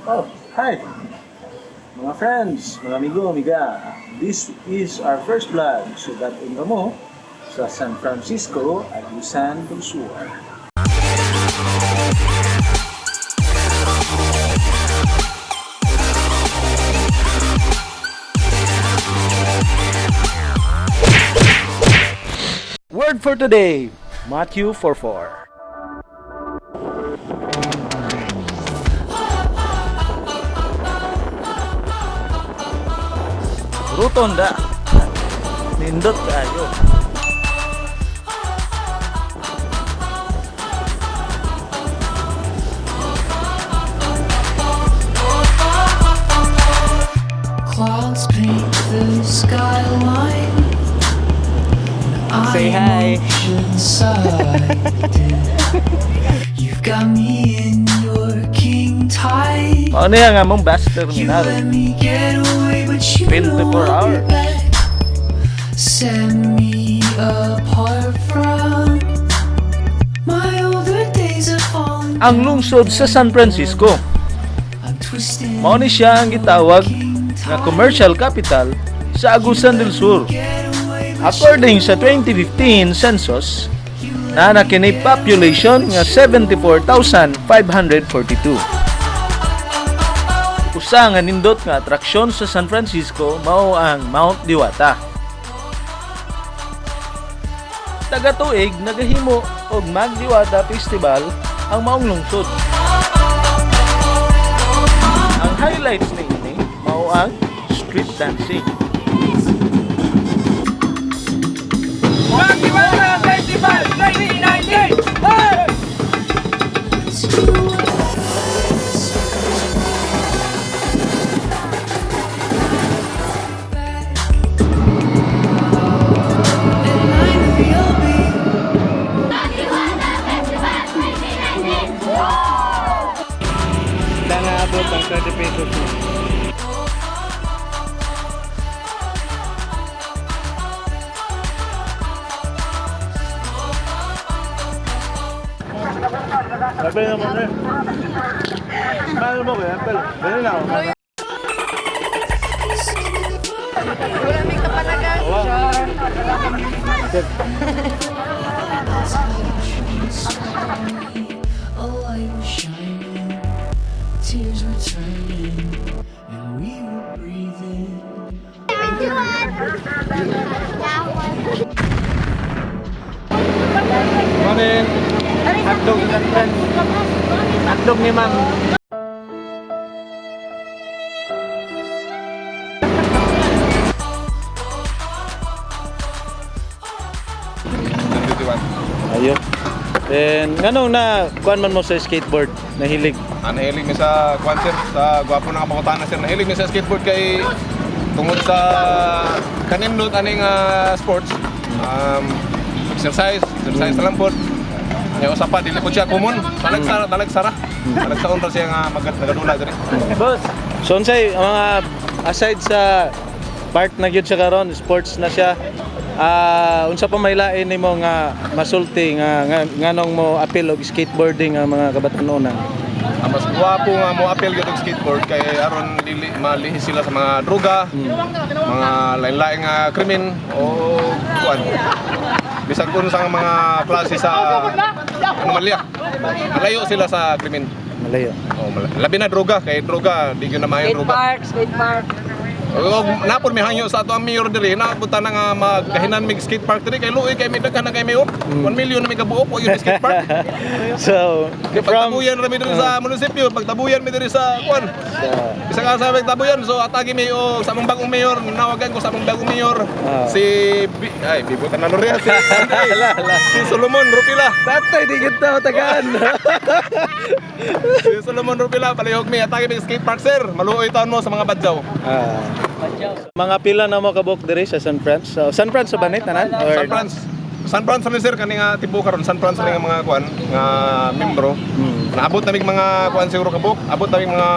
Oh, hi! Mga friends, mga amigo, amiga. This is our first vlog. So dating mo sa San Francisco, Agusan del Sur. Word for today, Matthew 4:4. Rotonda. Nindot kayo. Clouds paint the skyline. Say hi. I'm oceanside. You've got me in your king tide. Ano yan nga mong bus You terminal? let me get away, but you 24 know I'll be hours. back. Set me apart from my older days of falling. Ang lungsod sa San Francisco. I'm twisted. Mao ni siya ang gitawag nga commercial capital sa Agusan del Sur. According sa 2015 census, naa na kini population nga 74,542. Usa nga nindot nga atraksyon sa San Francisco mao ang Mount Diwata. Taga-tuig nagahimo og Magdiwata Festival ang maong lungsod. Ang highlights niini mao ang street dancing. Magdiwata Festival 2019! Hey! And I know you'll be Nangabot ang 30 pesos mo. Sabi naman eh. Mahal mo kaya, pero dali na ako. Wala may kapanagan. A light was shining, tears were turning, and we were breathing. Morning! Hotdog ni friend. Hotdog ni ma'am. Ayo. Then, nganong na kuan man mo sa skateboard, nahilig? Ah, nahilig mi sa kwan sir, sa gwapo na kapangutana sir. Nahilig mi sa skateboard kay tungod sa kanindot aning sports. Exercise, exercise na lang po. Nya usa pa dili po siya common. Talag sara. Talag sa ra siya nga nagadula diri. Boss. So unsay mga aside sa part na gyud siya karon, sports na siya. Ah, unsa pa may lain nimo nga masulti nga nganong mo appeal og skateboarding ang mga kabatanon? Ang mas gwapo nga mo appeal gyud og skateboard kay aron dili malihis sila sa mga droga, mga lain-laing nga krimen o kuan. Bisag unsa nga mga klase sa anomalya. Malayo sila sa krimen. Malayo. Oh, labi na droga kay droga di gyud na maayo Skate droga. park, skate park. Og napon may hangyo sa ato ang mayor diri na buta na nga magkahinan mig skate park diri kay luoy kay may daghan na kay mayor. 1 million na may kabuok wa gyud skate park. So, Kay from pagtabuyan ra mi diri sa munisipyo, pagtabuyan mi diri sa kuan. Bisag asa mi pagtabuyan, so atagi mi og sa among bagong mayor, nawagan ko sa among bagong mayor si ay bibutan na Loria si si Solomon Rupila. Tatay di kita tagaan. Si Solomon Rupila palihog mi atagi mi skate park sir. Maluoy taon mo sa mga badyaw. Ah. Mga pila na mo kabuk diri sa San Fran? So, San Fran sa banit tanan? Or San Franz. San Franz ni sir kani nga tibo karon San Franz ni nga mga kuan nga membro. Naabot na mig mga kuan siguro kabuk, abot na mig mga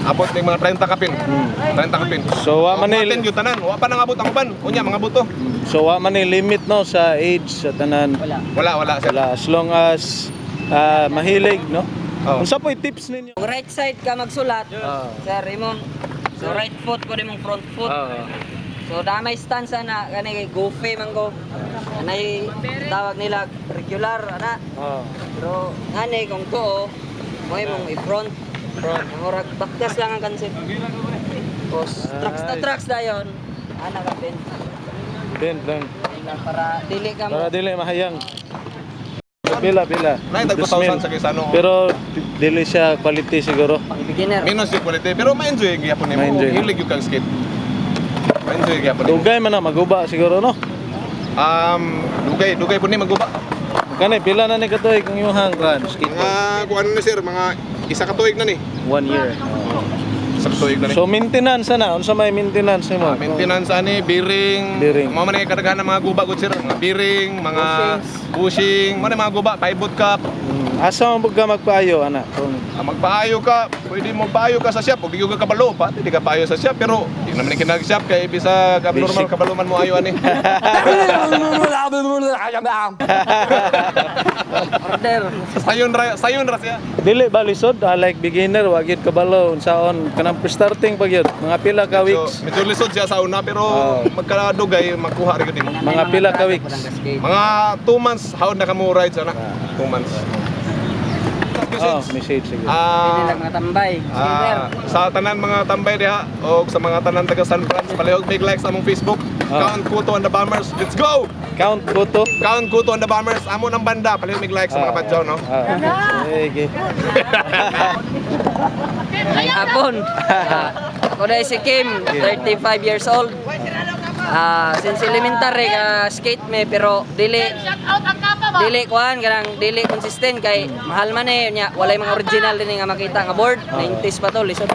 abot mig mga 30 kapin. 30 kapin. So wa man ni Matin gyud tanan, wa pa nangabot ang uban. Unya mga buto. So wa man ni limit no sa age sa tanan. Wala, wala sir. Wala, as long as mahilig no. Oh. Unsa po'y tips ninyo? Kung right side ka magsulat, sir, imong so right foot ko imong front foot. So damay stance na kani kay goofy man ko. Anay tawag nila regular ana. Pero ngani kung tuo mo imong i-front. Front. Murag baktas lang ang concept. Tapos tracks na tracks dayon. Ana ka ben. Bend lang. Para dili ka mo Para dili mahayang. Pila pila. Nay tag 2,000 2,000 sa kisano. Pero dili siya quality siguro. pang beginner. Minus yung quality pero ma-enjoy gyapon nimo. Ma-enjoy. Hilig yung kang skate. Ma-enjoy gyapon nimo. Dugay man na maguba siguro, no? Dugay dugay pud ni maguba. Kani pila na ni katuig ang imong kuan skateboard? Mga kuan ni sir, mga isa ka tuig na ni. One year. Isa ka tuig na ni. So maintenance na, unsa may maintenance nimo? Ah, maintenance ani, bearing. Bearing. Mao man ni kadaghan ng mga guba gud sir, mga bearing, mga bushing, mao ni mga guba, pivot cap. Asa man pud ka magpaayo ana? Kung Magpaayo ka, pwede mo paayo ka sa shop, ug di ka kabalo pa, di ka paayo sa shop, pero di naman ni kinag shop kay bisa abnormal Basic. kabalo man mo ayo ani. Order. Sayon ra siya. Dili ba lisod? Like beginner wa gyud kabalo unsaon kanang starting pa gyud. Mga pila ka weeks. Medyo lisod siya sa una pero magkadugay makuha ra gyud nimo. Mga pila ka weeks. Mga 2 months howd na ka mo ride sana. 2 months. Oh, message sige. Pwede lang mga tambay. Skater. Sa tanan mga tambay diha o sa mga tanan taga San Franz, palihog big like sa among Facebook. Count Kuto and the Bombers. Let's go! Count Kuto. Count Kuto and the Bombers. Amo ng banda, palihog big like sa mga badyaw, no? Sige. Ay, hapon. Ako na si Kim, 35 years old. Since elementary ka skate me pero dili dili kuan kanang dili consistent kay mahal man eh nya walay mga original din nga makita nga board 90s pa to lisod.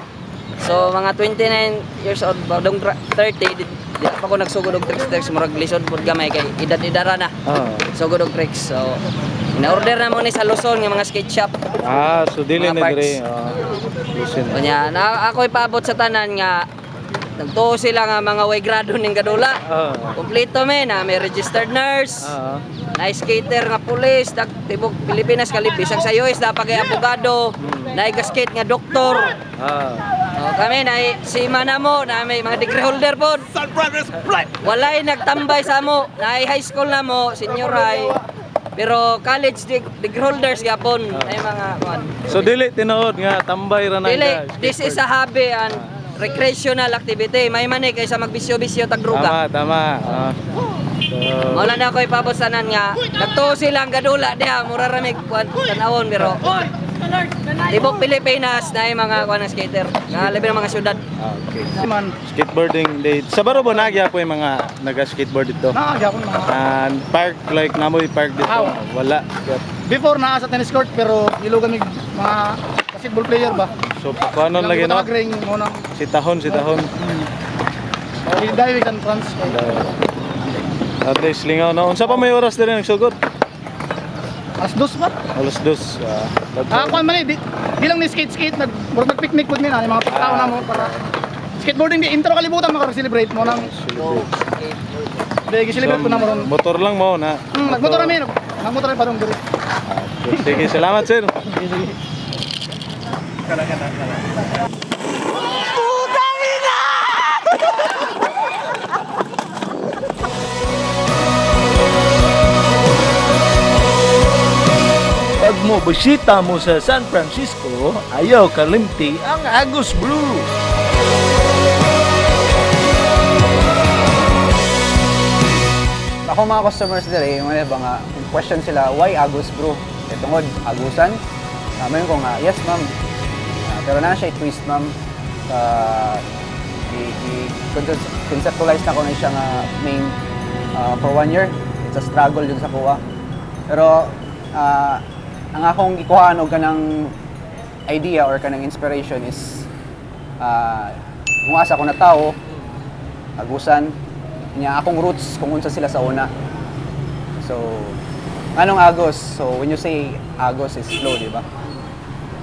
So mga 29 years old ba dong 30 di pa ko nagsugod og tricks tricks, murag lisod pud gamay kay edad-edara na. Sugod og tricks. So ina-order na mo ni sa Luzon nga mga skate shop. So dili Mga na parts. dire. Lusin. Kunya, na ako ipaabot sa tanan nga nagtuo sila nga mga way grado ning gadula. Kompleto me na may registered nurse, na skater nga pulis, dag tibok Pilipinas kalib bisag sa US na pagay abogado, na skate nga doktor. Oh, kami na si na mo na may mga degree holder pod. San Brothers Pride! Walay nagtambay sa amo, na high school na mo, senior high. Pero college degree holders gyapon ay mga kuan. So dili tinuod nga tambay ra na Dili, ka, this is a hobby and recreational activity. May mani kaysa magbisyo-bisyo tag Tama, druga. tama. So, Wala na ako ipabosanan nga nagtuo sila ang gadula diha mura ra mig kuan tanawon pero tibok Pilipinas na yung mga kuan ng skater. Nga labi ng mga syudad. Okay. Man, Skateboarding day. Sa Barobo nagya po yung mga naga-skateboard dito. Naagya ko mga. And park like namoy park dito. Aw. Wala. Before naa sa tennis court pero ilugan mig mga basketball player ba. So kuanon lagi, no? Ring mo nang Si Tahon, si Tahon. Dahil San Franz. At least lingaw na. Unsa pa may oras diri nagsugod? Alas 2 ba? Alas 2. Kuan man eh, di lang ni skate skate nag murag nag-picnic pud mi na mga tao na mo para skateboarding di intro kalibutan maka-celebrate mo nang di celebrate ko na mo ron. Motor lang mo na. Nagmotor kami, nagmotor kami padung diri. Sige, salamat, sir. Pag mo bisita mo sa San Francisco, ayaw kalimti ang Agus Brew. Ako mga customers dire, yung ano ba nga, question sila, why Agus Brew? Eh, tungod, Agusan? Mayon ko nga, yes ma'am. Pero na siya twist ma'am. I-conceptualize na ko na siya nga name for one year. It's a struggle yun sa kuha. Pero ang akong gikuhaan og kanang idea or kanang inspiration is kung asa ko na tao, Agusan, niya akong roots kung unsa sila sa una. So, anong Agos? So, when you say Agos is flow, di ba?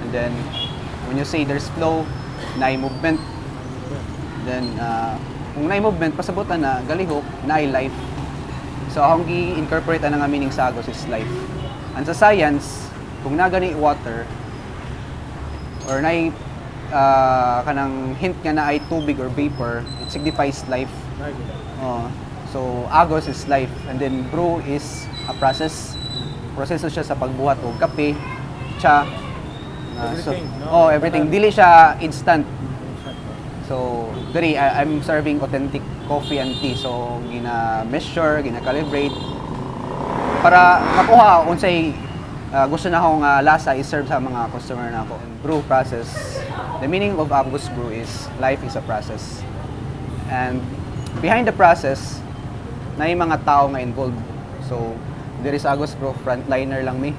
And then, when you say there's flow, naay movement. Then, kung naay movement, pasabutan na galihok, naay life. So, akong gi-incorporate ang nga meaning sa Agos is life. And sa science, kung nagani water, or naay kanang hint nga naay tubig or vapor, it signifies life. Oh. So Agos is life and then brew is a process. Proseso siya sa pagbuhat og kape, cha. So, Everything, no? oh, everything. Dili siya instant. So, diri I'm serving authentic coffee and tea. So, gina-measure, gina-calibrate para makuha unsay gusto na akong lasa i-serve sa mga customer na ako. And brew process. The meaning of Agos Brew is life is a process. And behind the process, na yung mga tao nga involved. So, there is Agos Brew, frontliner lang mi.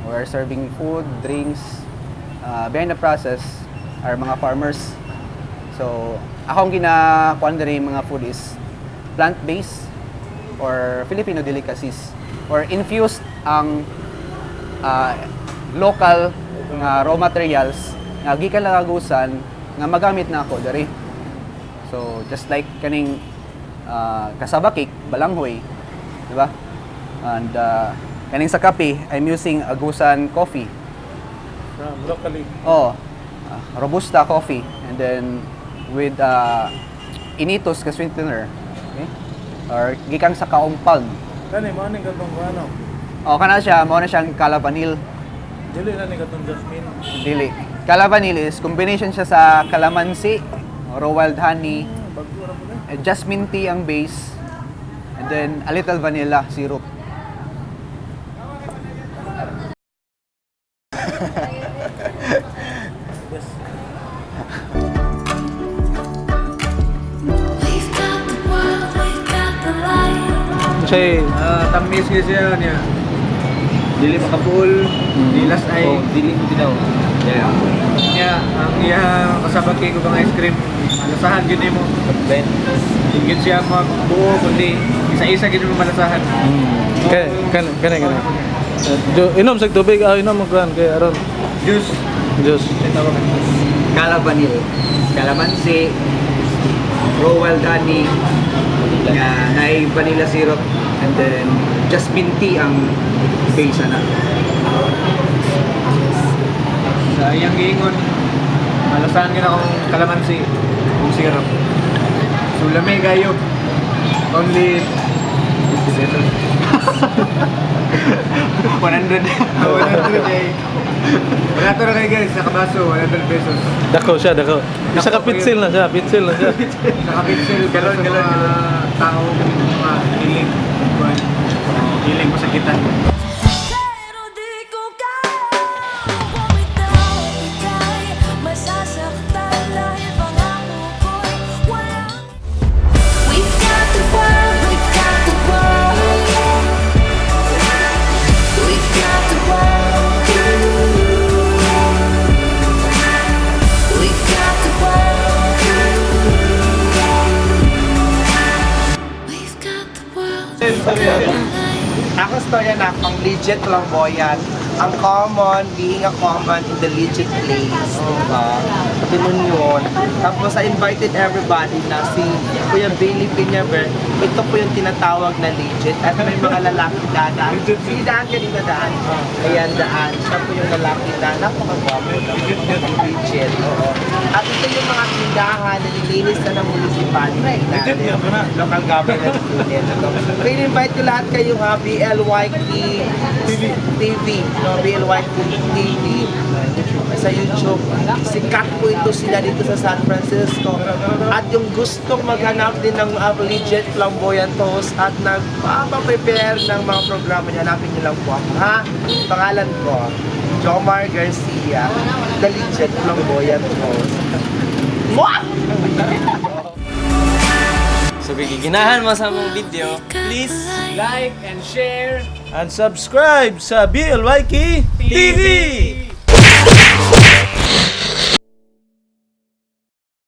We're serving food, drinks. Behind the process are mga farmers. So, akong ginakuan diri mga food is plant-based or Filipino delicacies or infused ang local nga raw materials nga gikan lang Agusan nga magamit na ako diri. So just like kaning cassava cake, balanghoy, di ba? And kaning sa kape, I'm using Agusan coffee. From locally. Oh, Robusta coffee and then with Initos ka sweetener. Okay? Or gikan sa kaong palm. Kani mo ning katong ano? Oh, kana siya, mao na siyang kalavanil. Dili na ni katong jasmine. Dili. Kalavanil is combination siya sa calamansi, raw wild honey, Bago ra po na. Jasmine tea ang base, and then a little vanilla syrup. Yes. We've got the world, we've got the light. Unsay Tamis kasi siya niya. Dili makapuol, dilas ay. Oh, dili mo tinaw. Yeah. Niya, ang iya kasabag kay ko ice cream, malasahan gyud nimo. Ben. Hindi gyud siya magbuo kundi isa-isa gyud mo malasahan. Kay kan kani kani. Inom sa tubig, ah, inom og kuan kay aron. Juice. Diyos. Kalavanil, calamansi, raw wild honey, nga naay vanilla syrup, and then jasmine tea ang base ana. Sa iyang giingon, malasahan gyud akong kalamansi ug syrup. So lami kayo. Only 50 pesos. 100. 100 eh. Wala to na kayo guys, nakabaso, 100 pesos. Dako siya, dako. Isa ka pitsil na siya, pitsil na siya. Nakapitsil galon galon mga tao mga hiling kuan hiling masakitan. Pero di ko kaya bumitaw. Ika'y masasaktan dahil pangako ko'y walang. We've got the world, we've got the world. We've got the world. We've got the world. We've got the world, we've got the light. Ako storya na ang legit flamboyant. Ang common, being a common in the legit place. Diba? Ganun yun. Tapos I invited everybody na si Kuya Bailey Piñaver. Ito po yung tinatawag na legit. At may mga lalaki dadaan. Sige, daan ka dito, daan. Ayan, daan. Siya po yung lalaki na napakagwapo. Legit. Oo. At ito yung mga tindahan na nilinis na ng municipality natin. Local government unit. Ano? So, in-invite ko lahat kayo ha, BLYK TV, no? BLYK TV sa YouTube. Sikat po ito sila dito sa San Francisco. At yung gustong maghanap din ng legit flamboyant host at nagpapaprepare ng mga programa niya, hanapin niyo lang po ako, ha? Pangalan ko, Jomar Garcia, the legit flamboyant host. Mwah! So kung giginahan mo sa among video, please Like and share And subscribe sa BLYK TV.